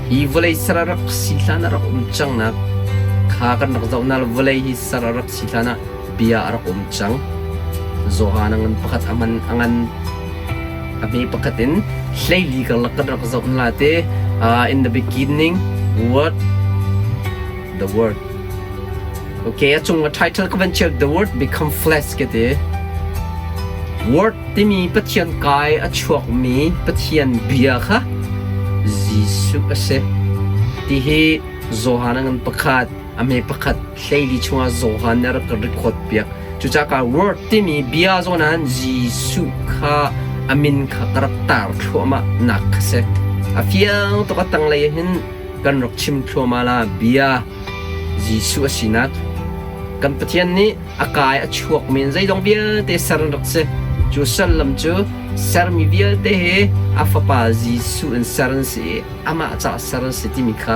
Hi vawlei ser a rak si hlan a rak um cangnak kha kan rak zoh na vawlei hi ser a rak si hlan ah bia a rak um cang. Johan a ngan pakhat a man a ngan a hme pakhat in hleili karlak kan rak zoh na te in the beginning word the word Okay, a cung a title ka van chiah The Word Become Flesh ke ti. Word timi Pathian kai a chuakmi Pathian bia kha Jesuh a si. Ti hi Johan a ngan pakhat, a hme pakhat hleili chungah Johan nih a rak record piak. Cucaah Word timi bia zawn ah Jesuh kha a min kha ka rak tar thluahmah nak kha si. A fiang tuk a tanglei hin kan rak chim thluahmah la bia Jesuh a sinak kan Pathian nih a kai a chuak men zeizong vialte ser an rak si. Cu sallam cu sermi vialte he a fapa Jesuh in ser an si i amah caah ser an si timi kha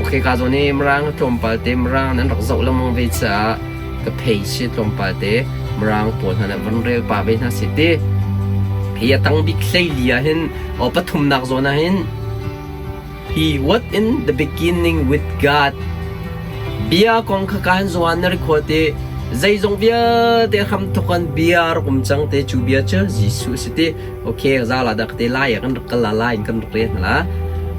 okay ka zawn i Mirang tlawmpal te Mirang nan rak zoh lengmang ve caah ka phei si tlawmpal te Mirang pawl hna nih van rel pa ve hna si ti hi a tang bik hleili ah hin o pathumnak zawn ah hin He was in the beginning with God. Bia kong kha kaan zuan na record i zeizong vialte hramthawk bia rak um cang te cu bia cu Jesuh si ti. Okay, za la dak te lai kan rak kal la lai kan rak rian la.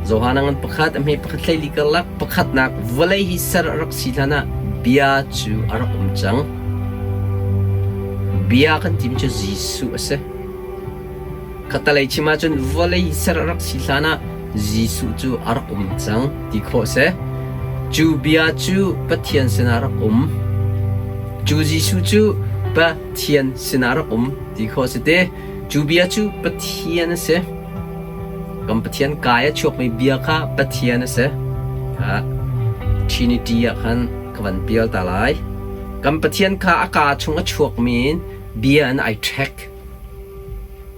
Johan ngan pakhat a hme pakhat hleili karlak pakhatnak vawlei hi ser a rak si hlan ah bia cu a rak um cang. Bia kan tim cu Jesuh a si. Khattalei chim ahcun vawlei ser a rak si hlanah Jesuh cu a rak um cang ti khawh a si. Cu bia cu Pathian sinah a rak um. Cu Jesuh cu Pathian sinah a rak um ti khawh a si te. Cu bia cu Pathian a si. Kan Pathian kai a chuakmi bia kha Pathian a si. Trinity ah khan ka van pial ta lai. Kan Pathian kha a kaa chung a chuakmi in bia in ai ṭhek.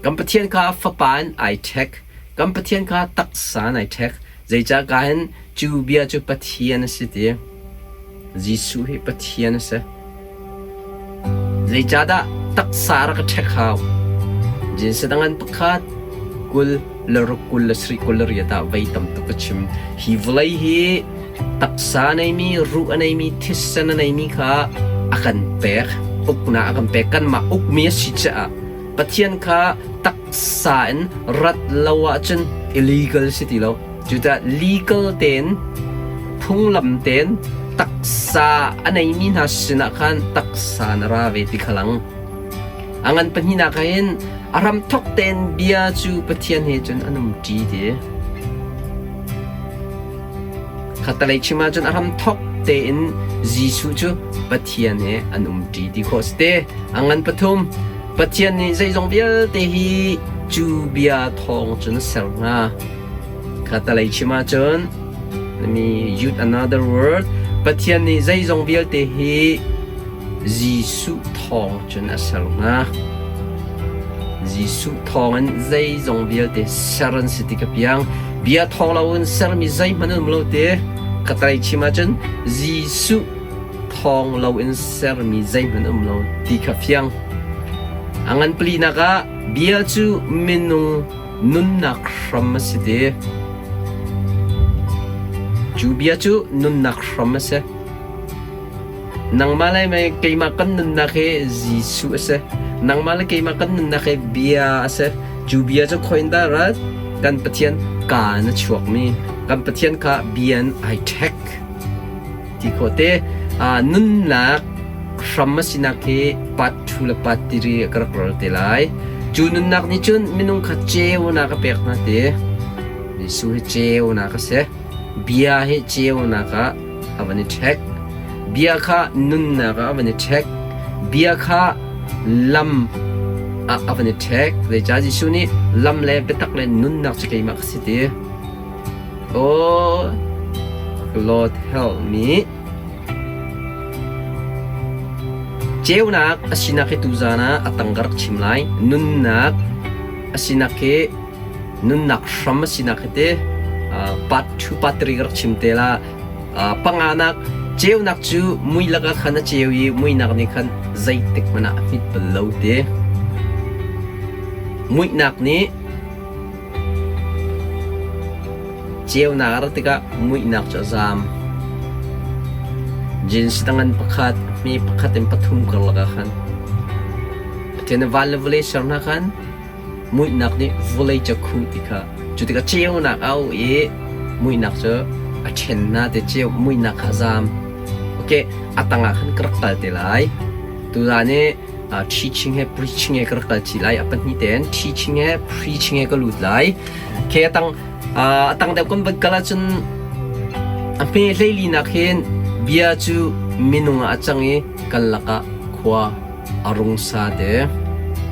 Kan Pathian kha Fapa in ai ṭhek. Kan Pathian kha taksa in ai ṭhek. Zeicah ka hin cu bia cu Pathian a si ti. Jesuh hi Pathian a si. Zeicahdah taksa rak ka ṭhek hau? Jesuh dang an pakhat 20 le ruk 20 le sarih 28 ah vei tam tuk ka chim. Hi vawlei hi taksa a neimi, ruh a neimi, thisen a neimi kha a kan pek. Uknak a kan pek. Kanmah ukmi a si caah Pathian kha taksa in rat lo ahcun illegal si ti lo. Cucaah legal tein phunglam tein taksa a neimi hna sinah khan taksa na ra ve ti kha lang. A ngan pahnihnak ah hin a hramthawk tein bia cu Pathian he cun an um ṭi ti. Khattalei chim ahcun a hramthawk tein Jesuh cu Pathian he an um ṭi ti khawh a si te. A ngan pathum, Pathian nih zeizong vialte hi cu bia thawng cun a ser hna. Khattalei chim ahcun, let me use another word, Pathian nih zeizong vialte hi Jesuh thawng cun a ser hna. Jesuh thawngin zeizong vialte ser an si ti ka piang. Bia thawng loin sermi zeihmanh an um lo ti. Ka tlai chim ahcun Jesuh thawng loin sermi zeihmanh um lo ti kha fiang. A ngan palinak ah bia cu minung nunnak hram a si ti. Cu bia cu nunnak hram a si. Nangmah le mei keimah kan nunnak hi Jesuh a si. Nangmah le keimah kan nunnak hi bia a si. Cu bia cu khoi in dah rat? Kan Pathian kaa in a chuakmi. Kan Pathian kha bia in ai ṭhek. Ti khawh te. Nunnak hram a sinak hi part 2 le part 3 ka rak rel te lai. Cu nunnak nih cun minung kha ceunak a pek hna te. Jesuh hi ceunak a si. Bia hi ceunak ah a van i ṭhek. Bia kha nunnak ah a van i ṭhek. Bia kha lam ah a van i ṭhek. Zeicah Jesuh nih lam le biatak le nunnak cu keimah ka si ti. Oh, Lord help me. Ceunak a sinak hi tuzaan ah a tang ka rak chim lai. Nunnak a sinak hi nunnak hram a sinak hi te part 2 part 3 ka rak chim te la. Panganak ceunak cu mui lakah khan a ceu i muihnak nih khan zeitik hmanh ah a hmit bal lo ti. Muihnak nih Ceunak a rat tikah muihnak cu a zaam. Jeans tangan pakhat, hme pakhat in pathum karlak ah khan Pathian nih van le vawlei ser hna khan muihnak nih vawlei cu a khuh ti kha cu tikah ceunak a auh i muihnak cu a ṭhen hna ti ceu muihnak kha a zaam. Okay, a tangah khan ka rak kal te lai. Tuzaan i teaching he preaching he ka rak kal chih lai. A pahnih tein teaching he preaching he ka lut lai. Okay, a tang a tang deuh kan van kal ahcun a hme hleilinak hin bia cu minung ah a cang i kan lakah khua a rung sa te.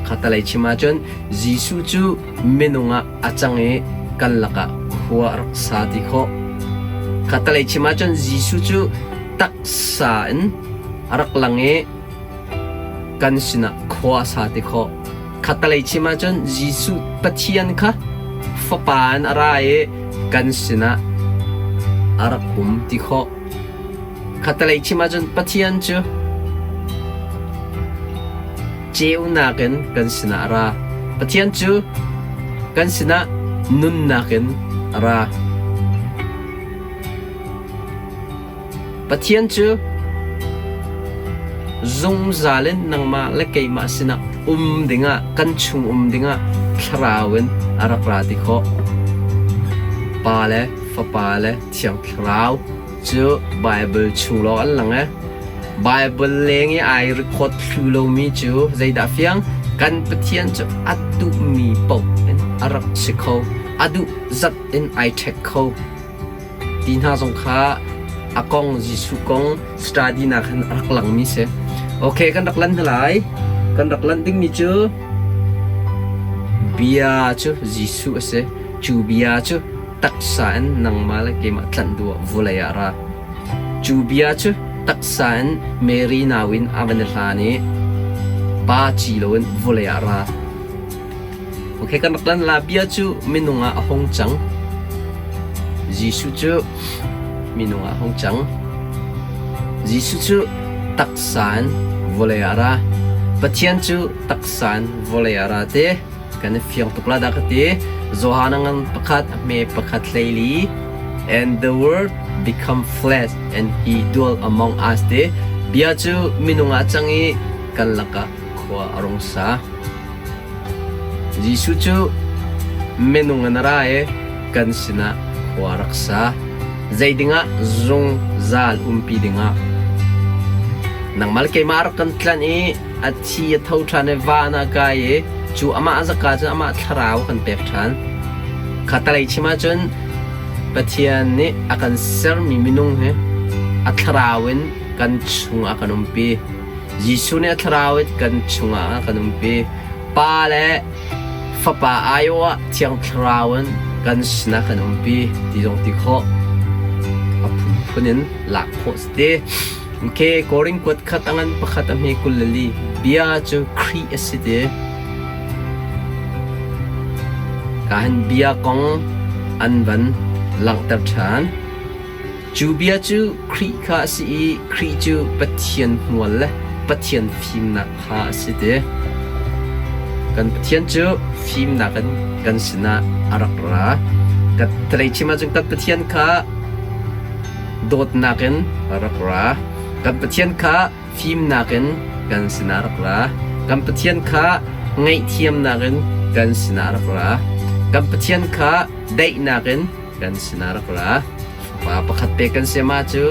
Khatalei chim ahcun Jesuh cu minung ah a cang i kan lakah khua a rak sa ti khawh. Khatalei chim ahcun Jesuh cu taksa in a rak lang i kan sinah khua a sa ti khawh. Khattalei chim ahcun Jesuh Pathian kha Fapa in a ra i kan sinah a rak um ti khawh. Khattalei chim ahcun Pathian cu ceunak in kan sinah a ra. Pathian cu kan sinah nunnak in a ra. Pathian cu zungzal in nangmah le keimah sinah um dingah kan chung um dingah thlarau in a rak ra ti khawh. Pa le Fapa le Thiang Thlarau cu Baibal chung lawng an lang e. Baibal leng i ai record thlu lomi cu zeidah fiang? Kan Pathian cu a duhmi paoh in a rak si kho. A duh zat in ai ṭhek kho. Ti hna zong kha a kong Jesuh kong study nak hin a rak langmi si. Okay, kan rak lan hna lai. Kan rak lan dingmi cu bia cu Jesuh a si. Cu bia cu taksa in nangmah le keimah tlanh duh ah vawlei ah ra. Cu bia cu taksa in Mary nau in a van i hlan i pa ci loin vawlei ah ra. Okay, kan rak lan la bia cu minung ah a hung cang. Jesuh cu minung ah a hung cang. Jesuh cu taksa in vawlei ah a ra. Pathian cu taksa in vawlei ah a ra te. Kan i fiang tuk la dah ka ti. Johan a ngan pakhat, a hme pakhat hleili. And the word become flesh and he dwell among us te. Bia cu minung ah cang i kan lakah khua a rung sa. Jesuh cu minung in a ra i kan sinah khua a rak sa. Zei dingah zungzal umpi dingah. Nangmah le keimah a rak kan tlanh i a thi a tho ṭhan i van ah kai i cu amah zaka cun amah thlarau a kan pek ṭhan. Kha talei chim ahcun Pathian nih a kan sermi minung hi a thlarau in kan chungah a kan umpi. Jesuh nih a thlarau in kan chungah a kan umpi. Pa le Fapa aiawh ah Thiang Thlarau in kan sinah kan umpi ti zong ti khawh. A phunphun in lak khawh si ti. Okay, Korin kuat khat a ngan pakhat a hme 24 bia cu Khrih a si ti. Ka hin bia kong an van langhter ṭhan. Cu bia cu Khrih kha a si i Khrih cu Pathian hmual le Pathian fimnak kha a si ti. Kan Pathian cu fimnak in kan sinah a rak ra. Ka chim ahcun kan Pathian kha dawtnak in a rak ra. Kan Pathian kha fimnak in kan sinah rak ra. Kan Pathian kha ngaihthiamnak in kan sinah rak ra. Kan Pathian kha daihnak in kan sinah rak ra. Pa pakhat te kan si ma cu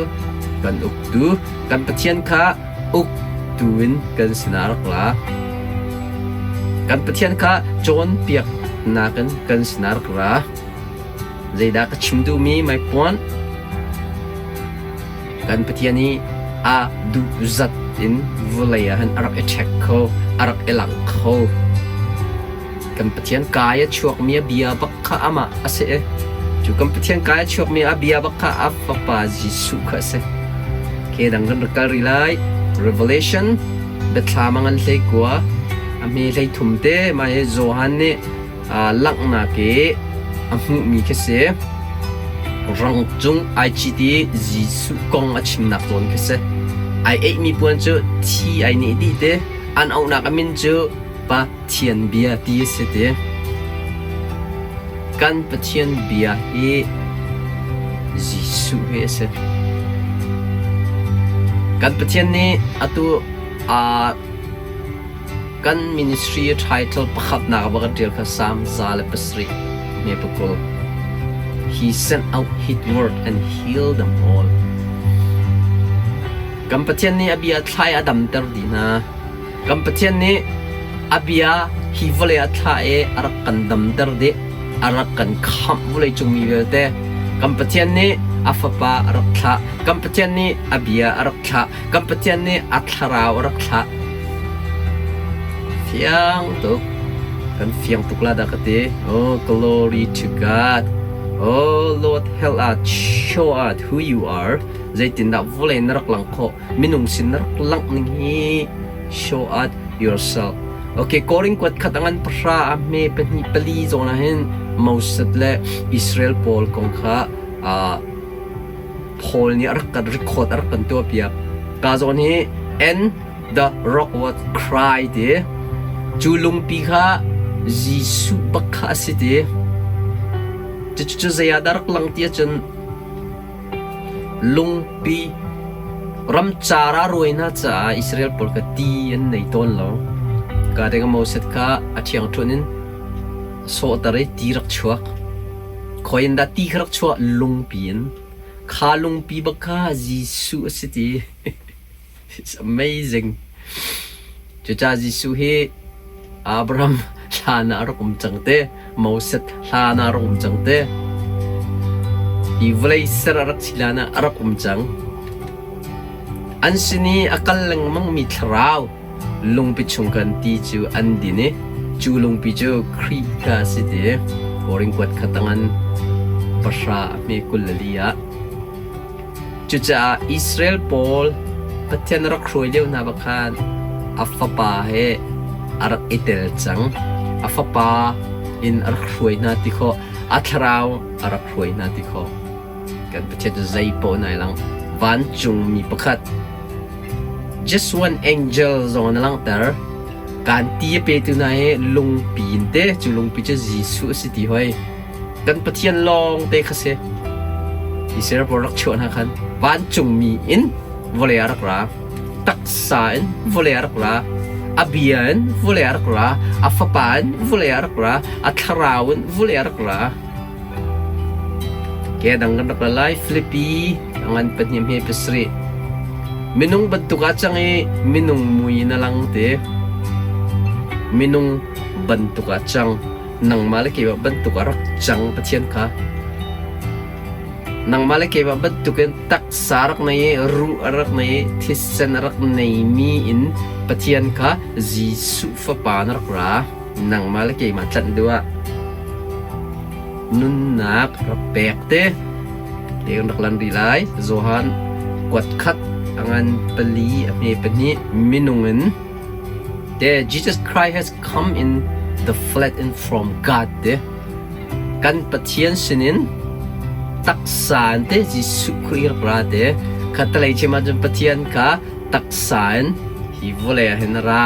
kan uktu kan Pathian kha uktu in kan sinah rak ra. Kan Pathian kha cawnpiaknak in kan sinah rak ra. Zeidah ka chim duhmi my point? Kan Pathian hi a duh zat in vawlei ah hin a rak i ṭhek kho, a rak i langh kho. Kan Pathian kai a chuakmi a bia bak kha amah a si i cu kan Pathian kai a chuakmi a bia bak kha a Fapa Jesuh kha a si. Ke dang kan rak kal rih lai. Revelation biathlam a ngan 19 a hme 33 te mah hi Johan nih langhnak i a hmuhmi khi si. Rang cung ai cit i Jesuh kong a chimnak zawn khi si. Ai eihmi puan cu thi ai neh dih te. An auhnak a min cu Pathian bia ti a si ti. Kan Pathian bia hi Jesuh hi a si. Kan Pathian nih atu kan ministry title pakhatnak a va kan ṭial kha Psalm 107 me pakul. He sent out his word and healed them all. Kan Pathian nih a bia thlai a damter dih hna. Kan Pathian nih a bia hi vawlei a thlah i a rak kan damter dih, a rak kan khamh vawleicung mi vialte. Kan Pathian nih a Fapa a rak thlah. Kan Pathian nih a bia a rak thlah. Kan Pathian nih a thlarau a rak thlah. Fiang tuk. Kan fiang tuk la dah ka ti. Oh, glory to God. Oh, Lord, help us, show us who you are. Zeitindah vawlei na rak lang khawh? Minung sin na rak langh ning hi show us yourself. Okay, Korin kuat khat angan pahra a hme pahnih pali zawn ah hin Moses le Israel pawl kong kha Paul nih a rak kan record a rak kan tuah piak. Ka zawn hi and the rock was cry ti. Cu lungpi kha Jesuh bak kha a si ti. Cucu zei ah dah rak lang ti ahcun Lungpi ramcar ah rawi hna caah Israel pawl kha ti an nei tawn lo. Ka deng Moses kha a ṭhiangṭhunh in a sawhter i ti rak chuak. Khoi in dah ti kha rak chuah? Lungpi in. Kha lungpi bak kha Jesuh a si ti. It's amazing. Cucaah Jesuh hi Abraham hlan ah a rak um cang te, Moses hlan ah a rak um cang te, hi vawlei ser a rak si hlan ah a rak um cang. An sin i a kal lengmangmi thlarau lungpi chung khan ti cu an din i cu lungpi cu Khrih kha a si ti. Korin kuat kha tangan pahra a hme 24 ah Cucaah Israel pawl Pathian a rak hruai lio hna bak khan a fapa he a rak i tel cang. A fapa in a rak hruai hna ti khawh, a thlarau a rak hruai hna ti khawh. Kan Pathian cu zei paoh nai lang. Vancungmi pakhat just one angel zong in a langhter. Kan ti a petu hna hi lungpi in te, cu lungpi cu Jesuh a si ti hoi. Kan Pathian lawng te kha si. Israel pawl rak chuah hna khan vancungmi in vawlei ah rak ra. Taksa in vawlei ah rak ra. A bia in vawlei ah rak ra. A fapa in vawlei ah rak ra. A thlarau in vawlei ah rak ra. Ke dang kan rak ra lai. Filipi a ngan pahnih hme pasarih. Minung bantuk ah cang i minung mui in a lang te. Minung bantuk ah cang. Nangmah le keimah bantuk a rak cang Pathian kha. Nangmah le keimah bantukin taksa rak nei i ruh a rak nei i thisen a rak neimi in Pathian kha Jesuh Fapa na rak ra. Nangmah le keimah tlanh duh ah nunnak rak pek te. Te kan rak lan rih lai. Johan kuat khat a ngan pali a hme pahnih minung in Te Jesus Christ has come in the flesh and from God te kan Pathian sinin taksa in te Jesuh Khrih rak ra te khatalei chim ahcun Pathian kha taksa in hi vawlei ah hin a ra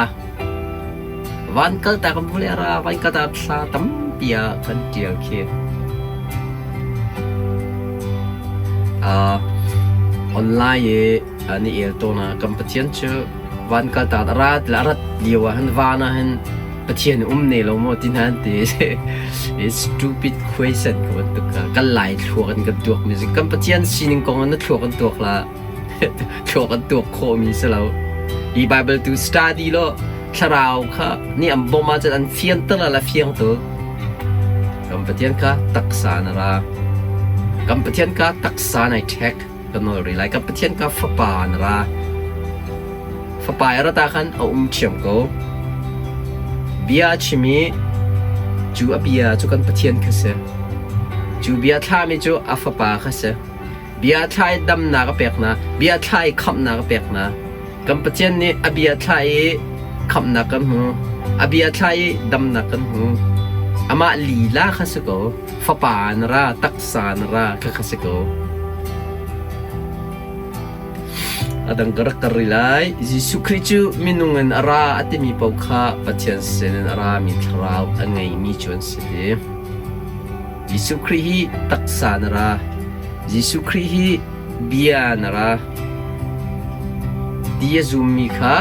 van kal ta kan vawlei a ra van kal ta thla tampi ah kan ṭial khi uh, online i an i el tawn ah kan Pathian cu van kal ta a rat le a rat lio ah hin van ah hin Pathian um ne lo maw ti hna an ti. It's stupid question ka bantuk ka kan lai thluak in kan tuak mi si kan Pathian sining kong in na thluak an tuak la thluak an tuak khawh mi si lo. Hi Bible tu study lo thlarau kha ni an bom ahcun an fianter la fiang tu. Kan Pathian kha taksa na ra. Kan Pathian kha taksa nai ṭhek. Ka nawl rih lai. Ka Pathian ka fapa na ra. Fapa i rat ah khan a um ṭhiam ko. Bia a chim i cu a bia cu kan Pathian kha si. Cu bia thlami cu a fapa kha si. Bia thla i damnak a pek hna. Bia thla i khamhnak a pek hna. Kan Pathian nih a bia thla i khamhnak kan hmu. A bia thla i damnak kan hmu. Amah lila kha si ko. Fapa na ra, taksa na ra kha kha si ko. A dang ka rak kar rih lai. Jesuh Khrih cu minung in a ra a timi paoh kha Pathian sinin a rami thlarau a ngeimi cu an si ti. Jesuh Khrih hi taksa na ra. Jesuh Khrih hi bia na ra ti a zummi kha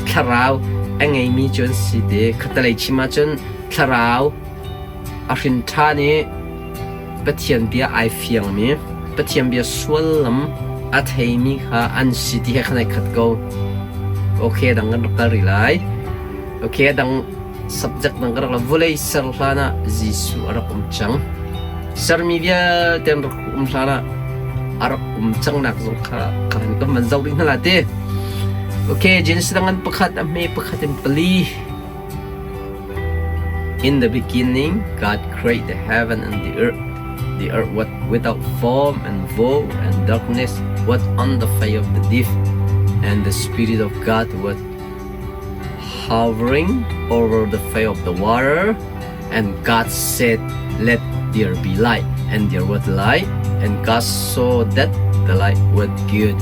thlarau a ngeimi cu an si te. Khattelei chim ahcun thlarau a hrin ṭhan i Pathian bia ai fiangmi, Pathian bia suallam a theimi kha an si ti he khan ai khat ko. Okay, dang kan rak kal rih lai. Okay, dang subject dang ka rak la. Vawlei ser hlan ah Jesuh a rak um cang. Sermi vialte an rak um hlan ah a rak um cangnak zong kha ka han kan van zoh rih hna la ti. Okay, Genesis dang an pakhat a hme pakhat in pali. In the beginning, God created the heaven and the earth. The earth was without form and void, and darkness was on the face of the deep. And the Spirit of God was hovering over the face of the water. And God said, Let there be light. And there was light. And God saw that the light was good.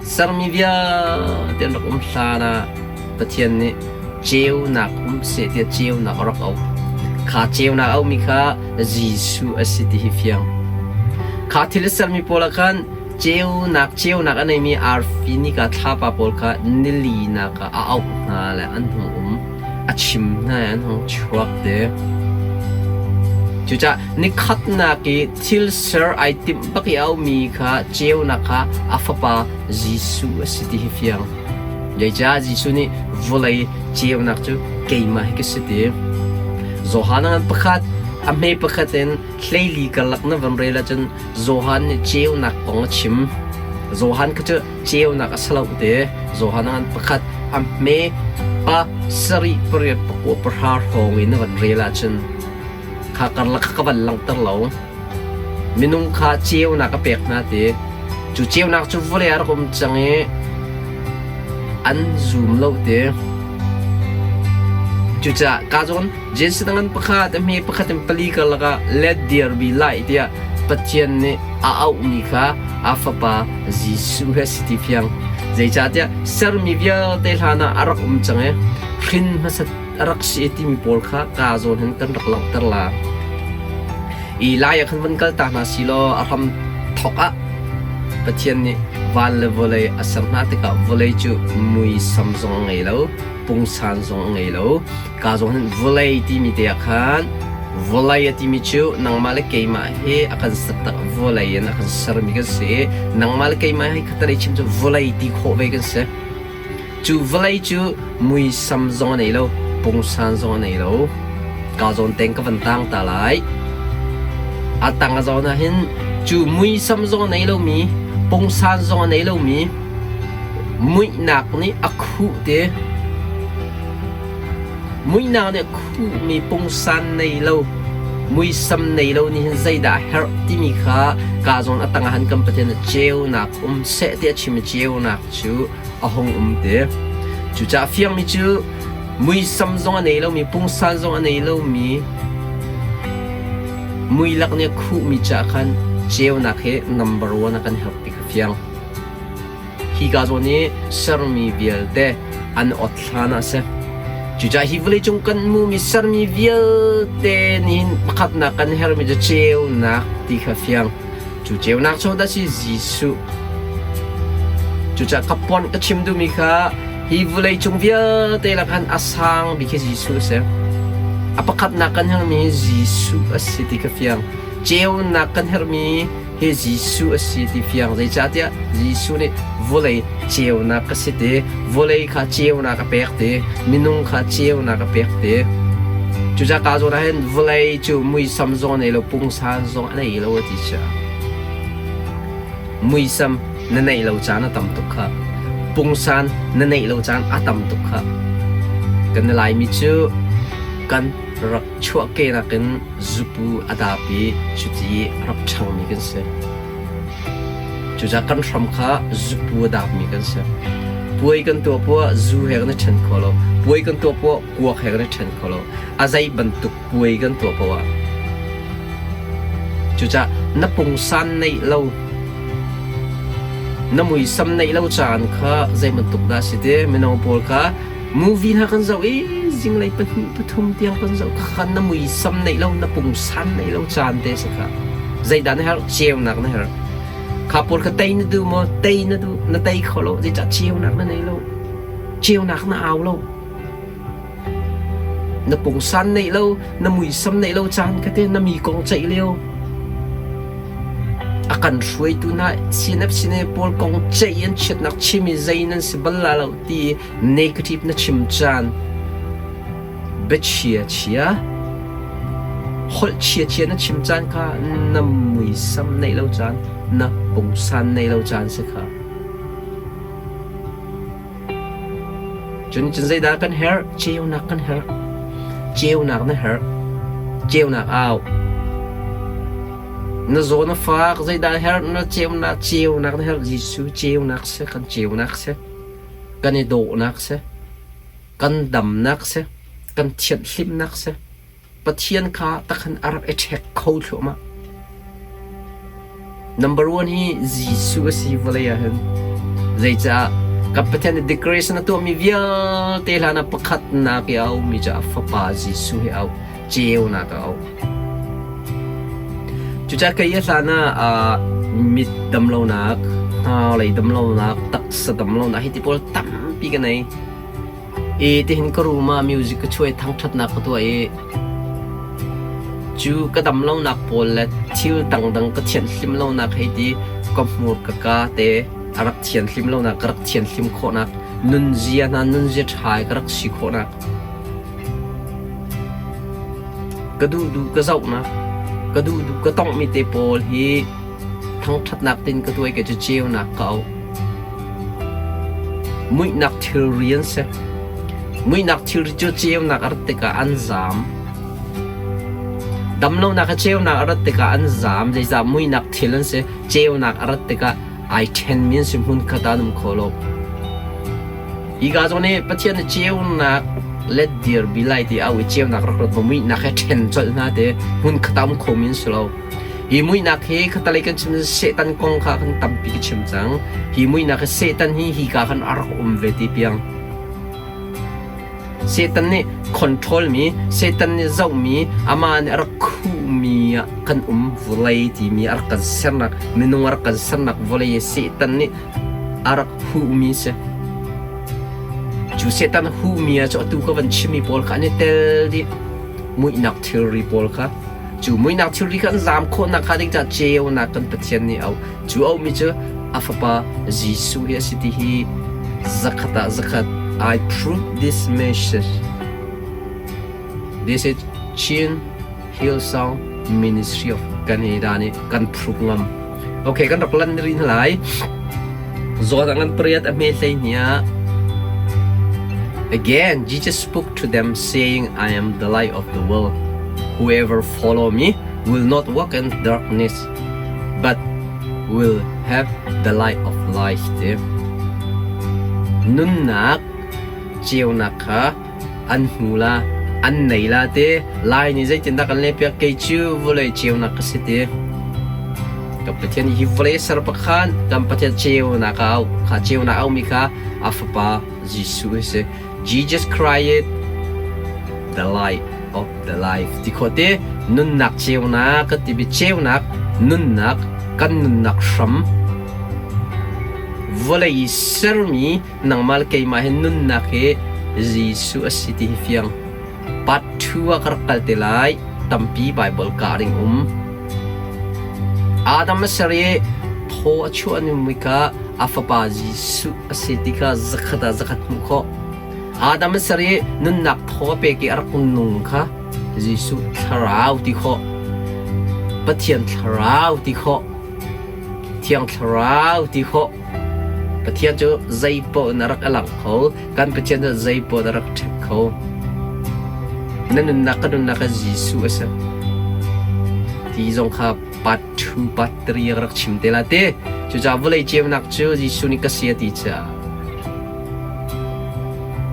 Sermi vialte an rak um hlan ah Pathian nih ceunak um seh tiah ceunak a rak auh. Kha ceunak a auhmi kha Jesuh a si ti hi fiang. Kha thil a sermi pawl ah khan ceunak ceunak a neimi arfi nika thlapa pawl kha nilinak ah a auh hna le an hung um. A chim hna i an hung chuak te. Cucaah nikhatnak i thil ser ai timh bak i a aumi kha ceunak kha a fapa Jesuh a si ti hi fiang. Zeicah Jesuh nih vawlei ceunak cu keimah hi ka si ti. Johan ngan pakhat a hme pakhat in hleili karlak na van rel ahcun Johan nih ceunak kong a chim. Johan kha cu ceunak a si lo te. Johan ngan pakhat a hme pa sarih pariat pakua pahra hrawng in na van rel ahcun kha karlak kha ka van langhter lo. Minung kha ceunak a pek hna ti. Cu ceunak cu vawlei ah a rak um cang i an zum lo ti. Cucaah ka zawn Jesuh ngan pakhat a hme pakhat in pali karlak ah let there be light tiah Pathian nih a auhmi kha a fapa Jesuh he si ti fiang. Zeicahtiah sermi vialte hlan ah a rak um cang i hrin hmasat a rak si timi pawl kha kaa zawn hin kan rak langhter la. I lai ah khan van kal ta hna si law a hram thawk ah Pathian nih van le vawlei a ser hna tikah vawlei cu muisam zong a ngei lo, pungsan zong a ngei lo. Kaa zawn hin vawlei timi te ah khan vawlei a timi cu nangmah le keimah hi a kan ser tak vawlei in a kan sermi kan si i nangmah le keimah hi khatalei chim cu vawlei ti khawh ve kan si. Cu vawlei cu muisam zong a nei lo, pungsan zong a nei lo. Ka zawn teng ka van tang ta lai. A tang a zawn ah hin cu muisam zong a nei lomi, pungsan zong a nei lomi, muihnak nih a khuh te. Muihnak nih a khuhmi pungsan nei lo, muisam nei lo nih hin zeidah a herh timi kha ka zawn a tang ah hin kan Pathian nih ceunak um seh ti a chim i ceunak cu a hung um te. Cucaah fiangmi cu muisam zong a nei lomi, pungsan zong a nei lomi, muilak nih a khuhmi caah khan ceunak hi number one a kan herh ti kha fiang. Hi ka zawn i sermi vialte an ot hlan ah a si. Cucaah hi vawleicung kan hmuhmi sermi vialte nih pakhatnak kan herhmi cu ceunak ti kha fiang. Cu ceunak cu dah si Jesuh. Cucaah ka pon ka chim duhmi kha hi vawleicung vialte lakhan a sang bik hi Jesuh a si. A pakhatnak kan herhmi Jesuh a si ti kha fiang. Ceunak kan herhmi hi Jesuh a si ti fiang. Zeicahtiah Jesuh nih vawlei ceunak ka si ti, vawlei kha ceunak a pek ti, minung kha ceunak a pek ti. Cucaah ka zawn ah hin vawlei cu muisam zong a nei lo, pungsan zong a nei lo a ti cia. Muisam na neih lo caan a tam tuk kha. Pungsan na neih lo caan a tam tuk kha. Kan Laimi cu kan rak chuahkehnak in zupu a dap i cuti a rak ṭhangmi kan si. Cucaah kan hram kha zupu a dapmi kan si. Puai kan tuah poah zu he kan i ṭhen kho lo. Puai kan tuah poah kuak he kan i ṭhen kho lo. A zei bantuk puai kan tuah poah ah. Cucaah na pungsan neih lo, na muisam neih lo caan kha zei bantuk dah si ti mino pawl kha movie hna kan zoh i zinglei pahnih pathum tiang kan zoh kha na muisam neih lo na pungsan neih lo caan te si kha. Zeidah na herh? Ceunak na herh. Kha pawl kha tei na duh maw? Tei na duh. Na tei kho lo. Zeicah ceunak na nei lo? Ceunak na au lo. Na pungsan neih lo, na muisam neih lo caan kha te na mi kong ceih lio. A kan hruaitu hna CNF sine pawl kong ceih an chiatnak chim i zei nan si bal la lo ti negative na chim caan biachia chia holh chia chia na chim caan kha na muisam neih lo caan na pungsan neih lo caan si kha. Cun cun zeidah kan herh? Ceunak kan herh. Ceunak na herh. Ceunak au. Na zaw na fak, zeidah herh? Na ceunak, ceunak na herh. Jesuh ceunak si, kan ceunak si. Kan i dawhnak si. Kan damnak si. Kan thianhhlimnak si. Pathian kha takhan a rak i ṭhek kho thluahmah. Number one hi Jesuh a si vawlei ah hin. Zeicah kan Pathian nih decoration a tuahmi vialte hlan ah pakhatnak i a ummi cu a fapa Jesuh hi a auh, ceunak a auh. Cucaah kei a hlan ah mit damlonak, hnarlei damlonak, taksa damlonak hi ti pawl tampi ka nei. I tihin ka room ah music ka chuah i thangṭhatnak ka tuah i cu ka dam lonak pawl le thil dangdang ka thianhlim lonak hei ti ka hmur ka ka te a rak thianhlim lonak ka rak thianhlim khawhnak nunzia hna nunzia ṭha i ka rak si khawhnak ka duhduh ka zohnak ka duhduh ka tonghmi te pawl hi Thangṭhatnak tin ka tuai ke cu ceunak ka auh. Muihnak thilri an si. Muihnak thilri cu ceunak a rat tikah an zaam. Damlonak hi ceunak a rat tikah an zaam. Zeicah muihnak thil an si. Ceunak a rat tikah ai ṭhenmi an si hmunkhat ah an um kho lo. Hika zawn hi Pathian nih ceunak let dir bi lai ti a au i ceunak rak rat maw muihnak he ṭhen colh hna te hmunkhat ah um khomi an si lo. Hi muihnak hi khatalei kan chim Satan kong kha kan tampi ka chim cang. Hi muihnak hi Satan hi hika khan a rak um ve ti piang. Satan nih control mi, Satan nih zohmi, amah nih a rak khuhmi ah kan um vawlei timi a rak kan sernak, minung a rak kan sernak vawlei Satan nih a rak huhmi si. Cu Satan huhmi ah cu atu ka van chimmi pawl kha an i tel dih. Muihnak thilri pawl kha. Cu muihnak thilri kha an zaam khawhnak hnga ding caah ceunak kan Pathian nih a auh. Cu auhmi cu a fapa Jesuh hi a si ti hi zakhat ah zakhat I prove this message. This is Chin Hillsong Ministry of Canada nih kan prove ngam. Okay, kan rak lan rin lai. Zawt ngan pariat a hme hlei hnia. Again, Jesus spoke to them, saying, I am the light of the world. Whoever follow me will not walk in darkness, but will have the light of life. Nunnak ceunak kha an hmu la, an nei la te. Lai nih zeitindah kan lehpiak kei cu vawlei ceunak ka si ti. Ka Pathian hi vawlei ser pakhan kan Pathian ceunak a auh. Kha ceunak aumi kha a fapa Jesuh a si. Jesus Christ the light of the life ti khawh te nunnak ceunak ka ti bi ceunak nunnak kan nunnak hram vawlei sermi nangmah le keimah hi nunnak hi Jesuh a si ti hi fiang part 2 ah ka rak kal te lai tampi Bible ka ring um Adam a ser i thaw a chuah ni ka a fapa Jesuh a si ti kha zakhat ah zakhat hmuh khawh. Adam a ser i nunnak thaw a pek i a rak nung kha Jesuh thlarau ti khawh. Pathian thlarau ti khawh. Thiang thlarau ti khawh. Pathian cu zeipaoh in a rak a lang kho. Kan Pathian cu zeipaoh in a rak ṭhek kho. Na nunnak ka nunnak ah Jesuh a si. Ti zong kha part 2 part 3 a rak chim te la te. Cucaah vawlei ceunak cu Jesuh nih ka si a ti caah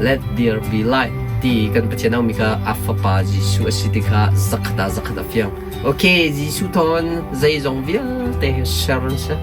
let there be light ti kan Pathian aumi kha a fapa Jesuh a si ti kha zakhat ah zakhat a fiang. Okay, Jesuh thawng zeizong vialte hi share an si.